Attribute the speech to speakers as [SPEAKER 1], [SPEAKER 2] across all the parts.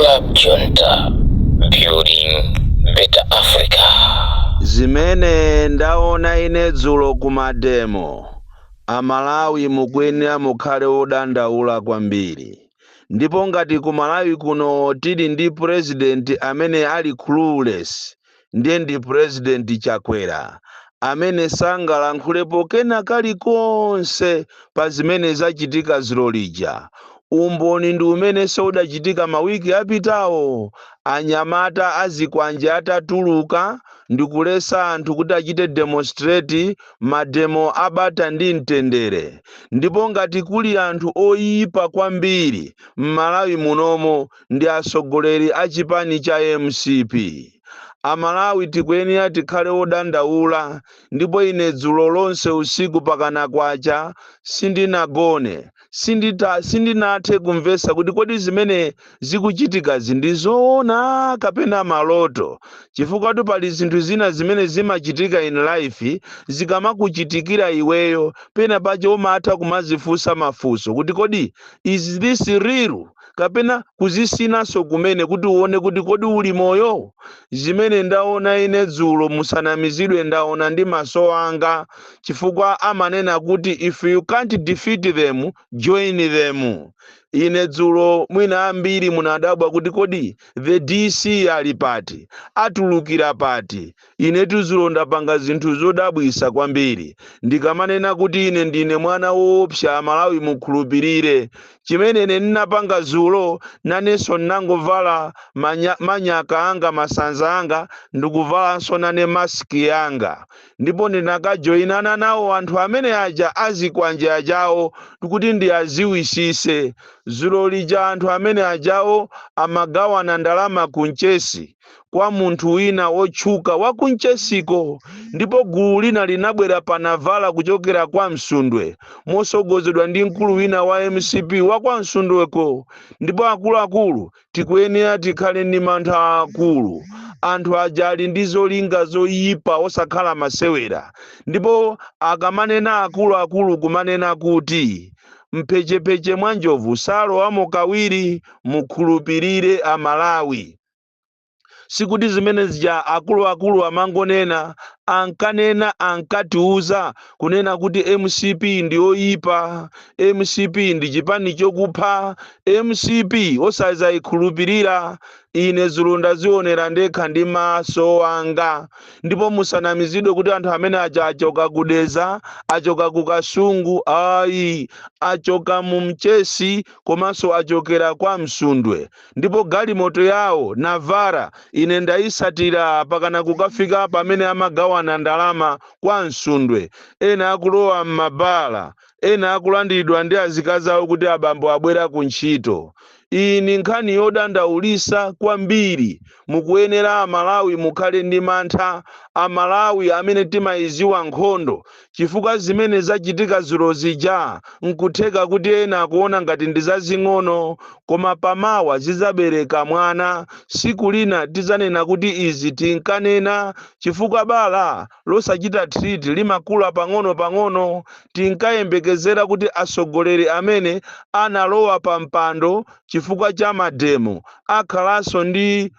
[SPEAKER 1] Club Junta, building better Africa.
[SPEAKER 2] Zimene ndaona ine dzulo ku mademo, Amalawi mukuyenera mukhale odandaula kwambiri. Ndipo ngati ku Malawi kuno tili ndi president amene ali clueless, ndiye ndi President Chakwera, amene sangalankhulepo kena kalikonse pa zimene zachitika dzulo lija. Umboni ndi umenenso udachitika mawiki apitawo, anyamata azikwanje atatuluka ndikulesa anthu kuti achite demonstrate, mademo abata ndi mtendere. Ndipo ngati kuli anthu oyipa kwambiri m'Malawi munomo, ndi atsogoleri a chipani cha MCP. Amalawi tikuyenera tikhale odandaula. Ndipo ine dzulo lonse usiku pakana kwacha sindinagone, sindinathe kumvetsa kuti kodi zimene zikuchitikazi ndi zoona kapena maloto, chifukwa pali zinthu zina zimene zimachitika in life, zikamakuchitikira iweyo, pena pache umatha kumazifunsa mafunso kuti kodi is this real, kapena kuzisinanso kumene kuti uone kuti kodi uli moyo. Zimene ndaona ine dzulo, musanamizidwe, ndaona ndi maso anga, chifukwa amanena kuti if you can't defeat them, join them. Ine dzulo, mwina ambiri munadabwa kuti kodi the DC ali pati, atulukira pati? Ine dzulo ndapanga zinthu zodabwisa kwambiri. Ndikamanena kuti ine ndine mwana woopsa, Amalawi mukhulupirire chimene ine ndinapanga dzulo. Nanenso ndinangovala manyaka anga, masanza anga, ndikuvalanso nane mask yanga, ndipo ndinakajoyinana nawo anthu amene aja azikwanje ajawo kuti ndiaziwisise. Dzulo lija anthu amene ajawo amagawana ndalama kunchesi kwa munthu wina wotchuka wakunchesiko, ndipo gulu lina linabwera panavala kuchokera kwa Msundwe mosogozedwa ndi mkulu wina wa MCP wa kwa Msundweko. Ndipo akuluakulu, tikuyenera tikhale ndi mantha akulu. Anthu aja ali ndi zolinga zoyipa, osakhala masewera. Ndipo akamanena akuluakulu kumanena kuti mphechepeche mwa njovu salowamo kawiri, mukhulupirire Amalawi, sikuti zimene zija akuluakulu amangonena. Ankanena, ankatiuza kunena kuti MCP ndi oyipa, MCP ndi chipani chokupha, MCP osazayikhulupirira. Ine dzulo ndazionera ndekha ndi maso anga. Ndipo musanamizidwe kuti anthu amene aja achoka kudeza, achoka ku Kasungu. Ayi, achoka mu Mchesi komanso achokera kwa Msundwe. Ndipo galimoto yawo Navara, ine ndayisatira pakana kukafika pamene amagawana ndalama kwa Msundwe, ena akulowa m'mabala, ena akulandiridwa ndi azikazi awo kuti abambo abwera ku ntchito. Iyi ni nkhani yodandaulisa kwambiri. Mukuyenera Amalawi mukhale ndi mantha, Amalawi amene timayiziwa nkhondo, chifukwa zimene zachitika dzulo zija nkutheka kuti ena akuona ngati ndi zazing'ono, koma pamawa zidzabereka mwana. Siku lina tidzanena kuti izi tinkanena, chifukwa bala losachita treat limakula pang'ono-pang'ono. Tinkayembekezera kuti atsogoleri amene analowa pa mpando chifukwa cha mademo akhalanso ndi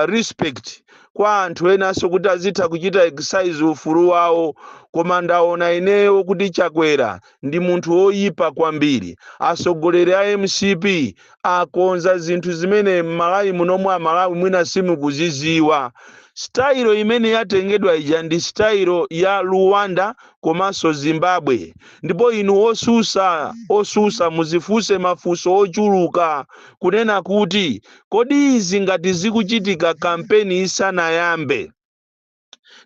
[SPEAKER 2] respect kwa anthu enanso kuti azitha kuchita exercise ufulu wawo, koma ndaona ineyo kuti Chakwera ndi munthu woyipa kwambiri. Atsogoleri a MCP akonza zinthu zimene m'Malawi munomwe Amalawi mwina simukuziziwa. Style imene yatengedwa ija ndi style ya Rwanda komanso Zimbabwe. Ndipo inu osusa, osusa, muzifunse mafunso ochuluka kunena kuti kodi izi ngati zikuchitika kampeni isanayambe,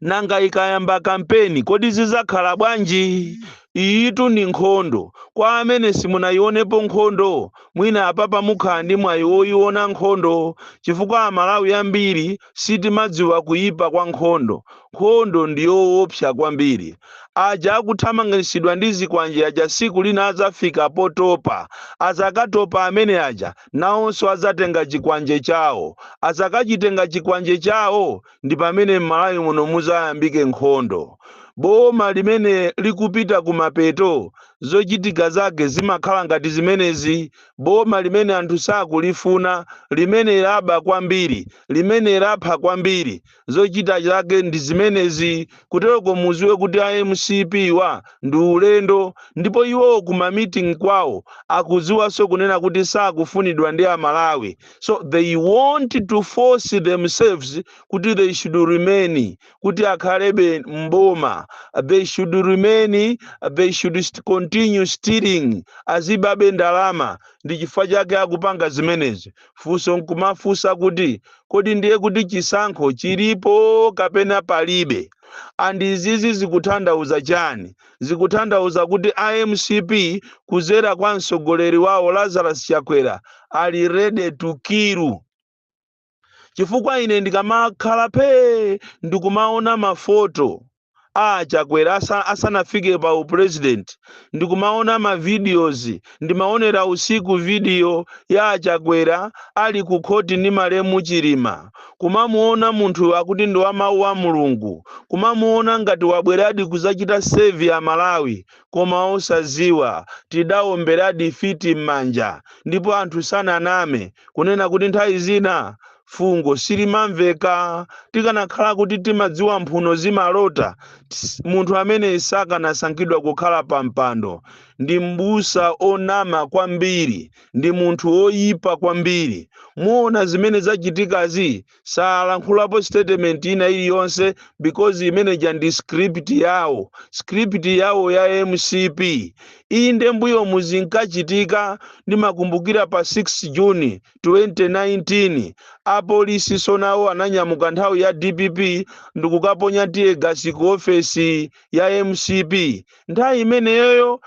[SPEAKER 2] nanga ikayamba kampeni kodi zizakhala bwanji? Iyitu ndi nkhondo. Kwa amene simunayionepo nkhondo, mwina apapa mukhala ndi mwayi woyiona nkhondo, chifukwa Amalawi ambiri sitimadziwa kuyipa kwa nkhondo. Nkhondo ndi yoopsa kwambiri. Aja akuthamangitsidwa ndi zikwanje aja, siku lina adzafika potopa. Azakatopa amene aja, nawonso adzatenga chikwanje chawo. Azakachitenga chikwanje chawo, ndi pamene m'Malawi muno muzayambike nkhondo. Boma limene likupita kumapeto, Zochitika zake zimakhala ngati zimenezi. Boma limene anthu sakulifuna, limene laba kwambiri, limene lapha kwambiri, zochita zake ndi zimenezi. Kuteroko muziwe kuti a MCP wa ndi ulendo, ndipo iwowo kuma meeting kwawo akudziwanso kunena kuti sakufunidwa ndi Amalawi, so they want to force themselves kuti they should remain, kuti akhalebe mboma. They should remain, they should continue stealing, azibabe ndalama. Ndi chifukwa chake akupanga zimenezi. Funso nkumafunsa kuti, kodi ndiye kuti chisankho chilipo kapena palibe? And izizi zikutanthauza chani? Zikutanthauza kuti iMCP kuzera kwa mtsogoleri wawo Lazarus Chakwera ali ready to kill, chifukwa ine ndikamakhala phe ndikumaona mafoto a Chakwera asanafike pa upresident, ndikumaona ma videos, ndimaonera usiku video ya Chakwera ali ku khoti ndi malemu Chilima, kumamuona munthu akuti ndi wa mawu a Mulungu, kumamuona ngati wabweradi kuzachita save ya Malawi, koma osaziwa tidawomberadi fiti m'manja. Ndipo anthu sananame kunena kuti nthawi zina fungo silimamveka. Tikanakhala kuti timadziwa mphuno zimalota, munthu amene sakanasankhidwa kukhala pa mpando. Ndi m'busa onama kwambiri, ndi munthu woyipa kwambiri. Muona zimene zachitikazi, salankhulapo statement ina iliyonse because imeneja ndi script yawo, script yawo ya MCP. Inde, mbuyo muzinkachitika. Ndimakumbukira pa 6 Juni 2019 apolisi sonawo ananyamuka nthawi ya DPP ndikukaponya tear gas ku ofesi ya MCP. Nthawi imeneyoyo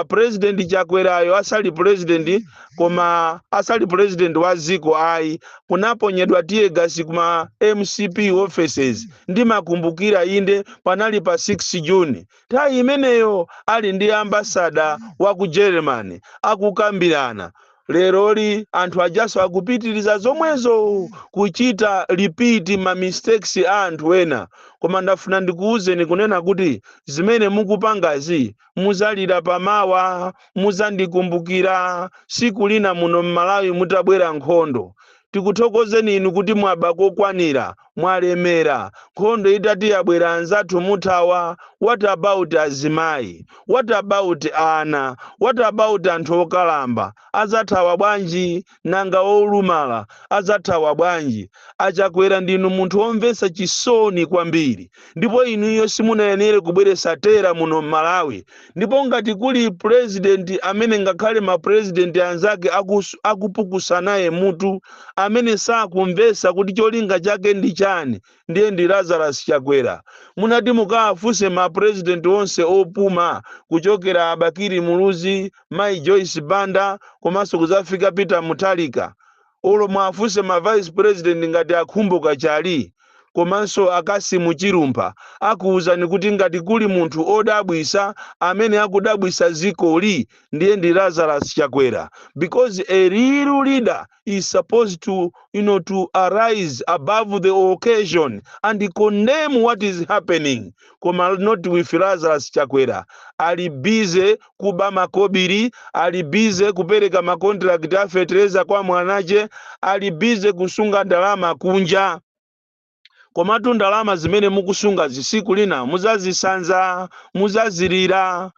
[SPEAKER 2] President Chakwerayo asali president, koma asali president wa dziko ayi, kunaponyedwa tear gas kuma MCP offices. Ndimakumbukira, inde, panali pa 6 Juni. Nthawi imeneyo ali ndi ambassador wa ku Germany akukambirana. Leroli anthu ajaso akupitiriza zomwezo, kuchita repeat ma mistakes a anthu ena. Koma ndafuna ndikuwuzeni kunena kuti zimene mukupangazi muzalira pamawa, muzandikumbukira siku lina muno mMalawi mutabwera nkhondo. Tikuthokozeni inu kuti mwaba kokwanira, mwalemera. Nkhondo itati yabwera, anzathu muthawa. What about azimayi? What about ana? What about anthu okalamba? Azathawa bwanji? Nanga olumala azathawa bwanji? Achakwera, ndinu munthu womvetsa chisoni kwambiri, ndipo inuyo simunayenere kubweretsa terror muno mMalawi. Ndipo ngati kuli president amene ngakhale mapresident anzake akupukusa naye mutu, amene sakumvetsa kuti cholinga chake ndi chani, ndiye ndi Lazarus Chakwera. Munati mukawafunse mapresident onse opuma, kuchokera Abakiri Muluzi, Mai Joyce Banda, komanso kuzafika Peter Mutharika, olo mwafunse ma vice president ngati Akhumbo Kachali komanso Akasimu Chilumpha, akuwuzani kuti ngati kuli munthu odabwisa amene akudabwisa zikoli, ndiye ndi Lazarus Chakwera, because a real leader is supposed to arise above the occasion and condemn what is happening, koma not with Lazarus Chakwera. Ali busy kuba makobiri, ali busy kupereka macontract a fetereza kwa mwanache, ali busy kusunga ndalama kunja. Komatu ndalama zimene mukusunga zisiku lina muzazisanza, muzazilira.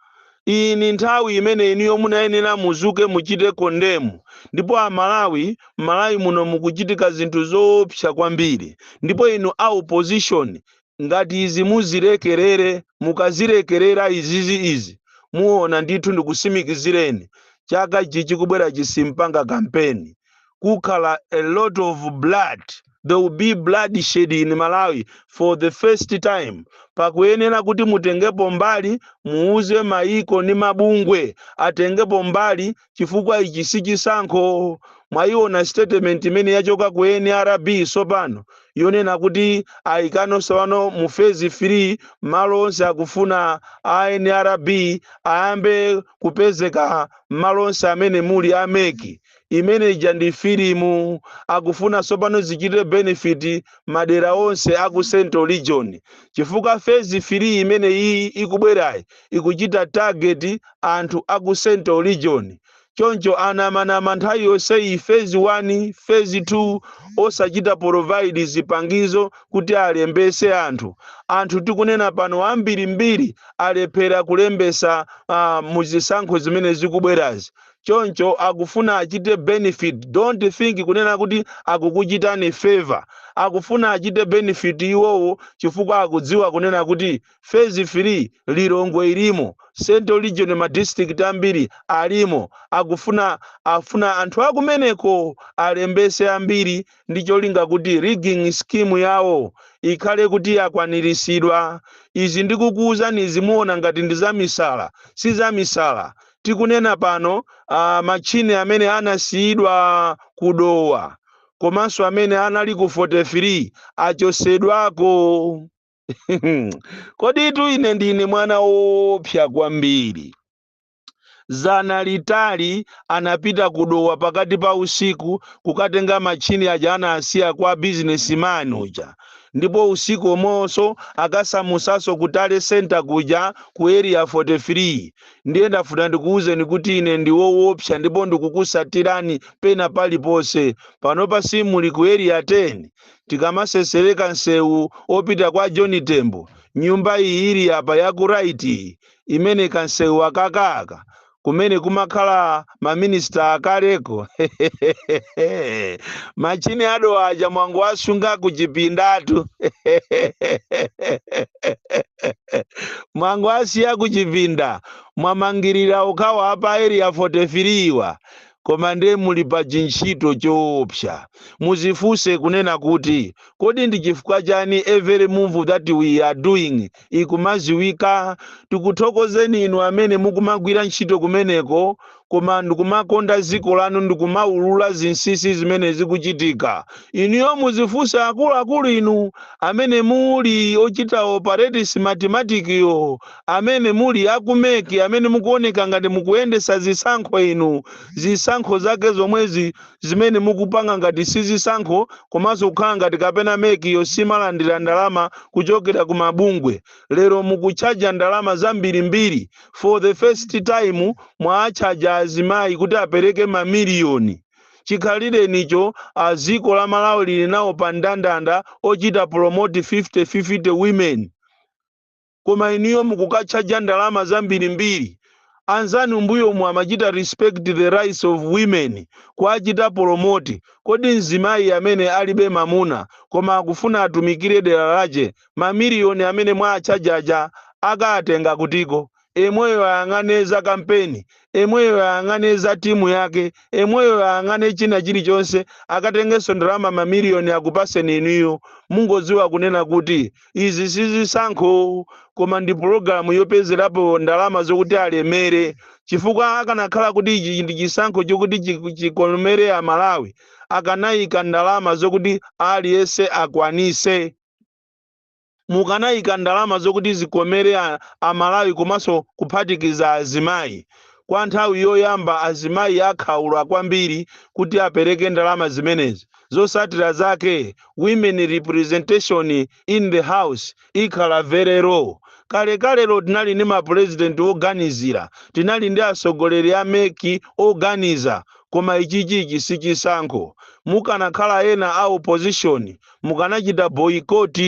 [SPEAKER 2] Iyi ni nthawi imene iniyo munayenera muzuke, muchite condemn. Ndipo Amalawi, Malawi muno mukuchitika zinthu zoopsa kwambiri, ndipo inu a opposition, ngati izi muzilekerere, mukazilekerera izizi, izi muona ndithu. Ndikusimikizireni, chaka ichi chikubwera chisimpanga kampeni, kukhala a lot of blood. There will be bloodshed in Malawi for the first time. Pakuyenera kuti mutengepo mbali, muuze maiko ndi mabungwe atengepo mbali, chifukwa ichi si chisankho. Mwayiona statement imene yachoka ku NRB sopano, yonena kuti ayikanonso pano mu phase 3 malo onse akufuna a NRB ayambe kupezeka malo onse amene muli a MEC. Imene ija ndi filimu. Akufuna tsopano zichite benefit madera onse aku Central Region, chifukwa phase 3 imene iyi ikubwerayi ikuchita target anthu aku Central Region. Choncho anamanama nthawi yonseyi, phase 1, phase 2, osachita provide zipangizo kuti alembese anthu. Anthu tikunena pano ambirimbiri alephera kulembesa muzisankho zimene zikubwerazi. Choncho akufuna achite benefit. Don't think kunena kuti akukuchitani favor. Akufuna achite benefit iwowo, chifukwa akudziwa kunena kuti phase 3 Lilongwe ilimo, Central Region ma district ambiri alimo. Akufuna afuna anthu akumeneko alembese ambiri ndi cholinga kuti rigging scheme yawo ikhale kuti yakwaniritsidwa. Izi ndikukuwuzani, zimuona ngati ndi zamisala, si zamisala. Tikunena pano, machine amene anasiyidwa kuDowa komanso amene anali ku 43 achosedwako. Koditu ine ndine mwana woopsa kwambiri. Zana litali anapita kuDowa pakati pa usiku kukatenga machine aja anasiya kwa businessman uja, ndipo usiku omwenso akasamusanso ku tally center kuja ku Area 43. Ndiye ndafuna ndikuwuzeni kuti ine ndi woopsa ndipo ndikukusatirani pena paliponse. Panopa simuli ku Area 10, tikamasesereka nsewu opita kwa John Tembo, nyumba iyi ili apa ya ku right iyi, imene kansewu akakaka kumene kumakhala maminista akaleko. Machine ado aja mwangu asunga kuchipindatu, mwangu asiya kuchipinda, mwamangirira ukhawa apa Area 43 wa. Koma ndiye muli pa chintchito choopsa. Muzifunse kunena kuti kodi ndi chifukwa chani every move that we are doing ikumaziwika? Tikuthokozeni inu amene mukumagwira ntchito kumeneko, koma ndikumakonda dziko lanu, ndikumaulula zinsinsi zimene zikuchitika. Inuyo muzifunse, akuluakulu inu amene muli ochita operate Smartmatic yo, amene muli aku MEC, amene mukuoneka ngati mukuyendesa zisankho inu, zisankho zake zomwezi zimene mukupanga ngati si zisankho, komanso kukhala ngati kapena MEC yo simalandira ndalama kuchokera ku mabungwe. Lero mukutchaja ndalama zambirimbiri. For the first time mwatchaja azimayi kuti apereke mamiliyoni. Chikhalirenicho a dziko la Malawi lili nawo pa ndandanda ochita promote 50-50 women, koma inuyo mukukatchaja ndalama zambirimbiri. Anzanu mbuyomu amachita respect the rights of women, kuachita promote. Kodi mzimayi amene alibe mamuna koma akufuna atumikire dera lache, mamiliyoni amene mwatchajaja akatenga kutiko? Emweyo ayang'ane za kampeni, emweyo ayang'ane za timu yake, emweyo ayang'ane china chilichonse, akatengenso ndalama mamiliyoni akupaseni inuyo. Mungodziwa kunena kuti izi sizisankho, koma ndi pulogalamu yopezerapo ndalama zokuti alemere, chifukwa akanakhala kuti ichi ndi chisankho chokuti chikomere Amalawi, akanayika ndalama zokuti aliyense akwanise. Mukanayika ndalama zokuti zikomere Amalawi komanso kuphatikiza azimayi. Kwa nthawi yoyamba azimayi akhaula kwambiri kuti apereke ndalama zimenezi. Zosatira zake, women representation in the house ikhala very low. Kalekalelo tinali ndi mapurezidenti oganizira, tinali ndi atsogoleri a MEC oganiza, koma ichichichi si chisankho. Mukanakhala ena a opposition, mukanachita boycott,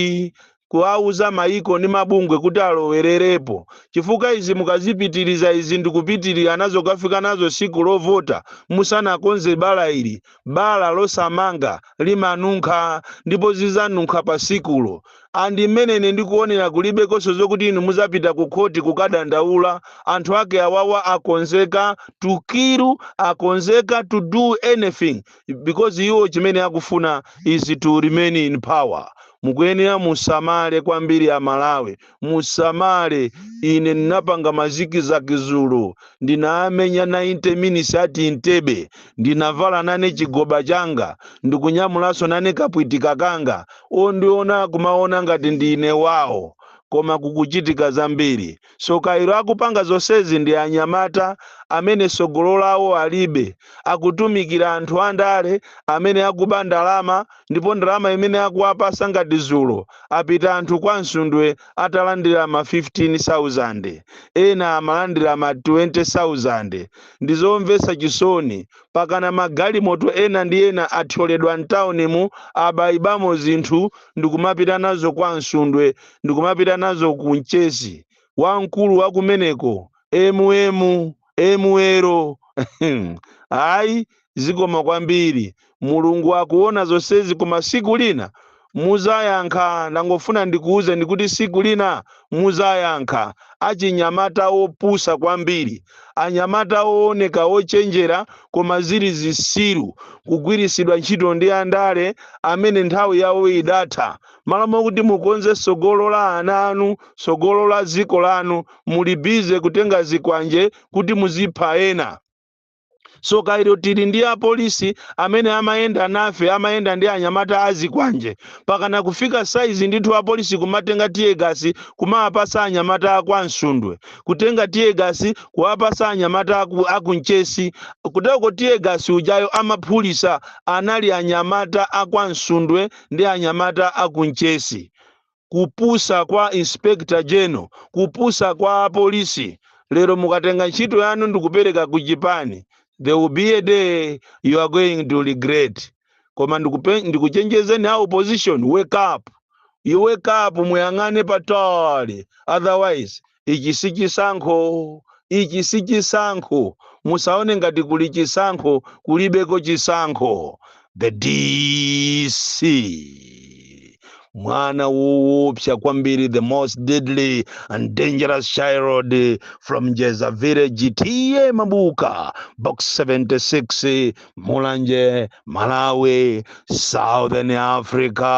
[SPEAKER 2] kuwauza maiko ndi mabungwe kuti alowererepo, chifukwa izi mukazipitiriza izi ndikupitirira nazo kafika nazo siku lovota musanakonze bala ili. Bala losamanga limanunkha, ndipo zizanunkha pa sikulo. Andi mmene ine ndikuonera, kulibekonso zokuti inu muzapita ku khoti kukadandaula. Anthu ake awawa akonzeka to kill, akonzeka to do anything, because iwo chimene akufuna is to remain in power. Mukuyenera musamale kwambiri, Amalawi, musamale. Ine ndinapanga ma zigzag zulo, ndinamenya 90 minutes ati Ntebe, ndinavala nane chigoba changa, ndikunyamulanso nane kapwitika kanga. Ondiona kumaona ngati ndine wawo, koma kukuchitika zambiri. So kairo akupanga zonsezi ndi anyamata. Amene sogolo lawo alibe, akutumikira anthu andale amene akuba ndalama, ndipo ndalama imene akuwapasa, ngati zulo apita anthu kwa Msundwe atalandira ma 15,000, ena amalandira ma 20,000. Ndizomvetsa chisoni. Pakana magalimoto ena ndi ena athyoledwa mtaunimu, abayibamo zinthu ndikumapita nazo kwa Msundwe, ndikumapita nazo ku Mchesi. Wamkulu wa kumeneko mwero. Ayi, zikoma kwambiri. Mulungu akuona zonsezi, koma siku lina muzayankha. Ndangofuna ndikuuze ndikuti siku lina muzayankha. Achinyamata opusa kwambiri, anyamata ooneka ochenjera koma zili zisiru, kugwirisidwa ntchito ndi andale amene nthawi yawo idatha. Malo mokuti mukonze sogolo la ana anu, sogolo la dziko lanu, muli busy kutenga zikwanje kuti muzipha ena. So kairo tili ndi apolisi amene amayenda nafe, amayenda ndi anyamata azikwanje, pakana kufika saizi ndithu apolisi kumatenga tear gas kumawapasa anyamata aku Msundwe, kutenga tear gas kuwapasa anyamata aku Mchesi. Kuteko tear gas ujayo amaphulisa anali anyamata akwa Msundwe ndi anyamata aku Mchesi. Kupusa kwa Inspector General, kupusa kwa apolisi. Lero mukatenga ntchito yanu ndikupereka ku chipani, there will be a day you are going to regret. Koma ndikuchenjezeni a opposition, wake up, you wake up, muyang'ane patali. Otherwise ichi si chisankho, ichi si chisankho. Musaone ngati kuli chisankho, kulibeko chisankho. The DC, mwana woopsa kwambiri, the most deadly and dangerous child from Jeza Village, T/A Mabuka, Box 76, Mulanje, Malawi, Southern Africa.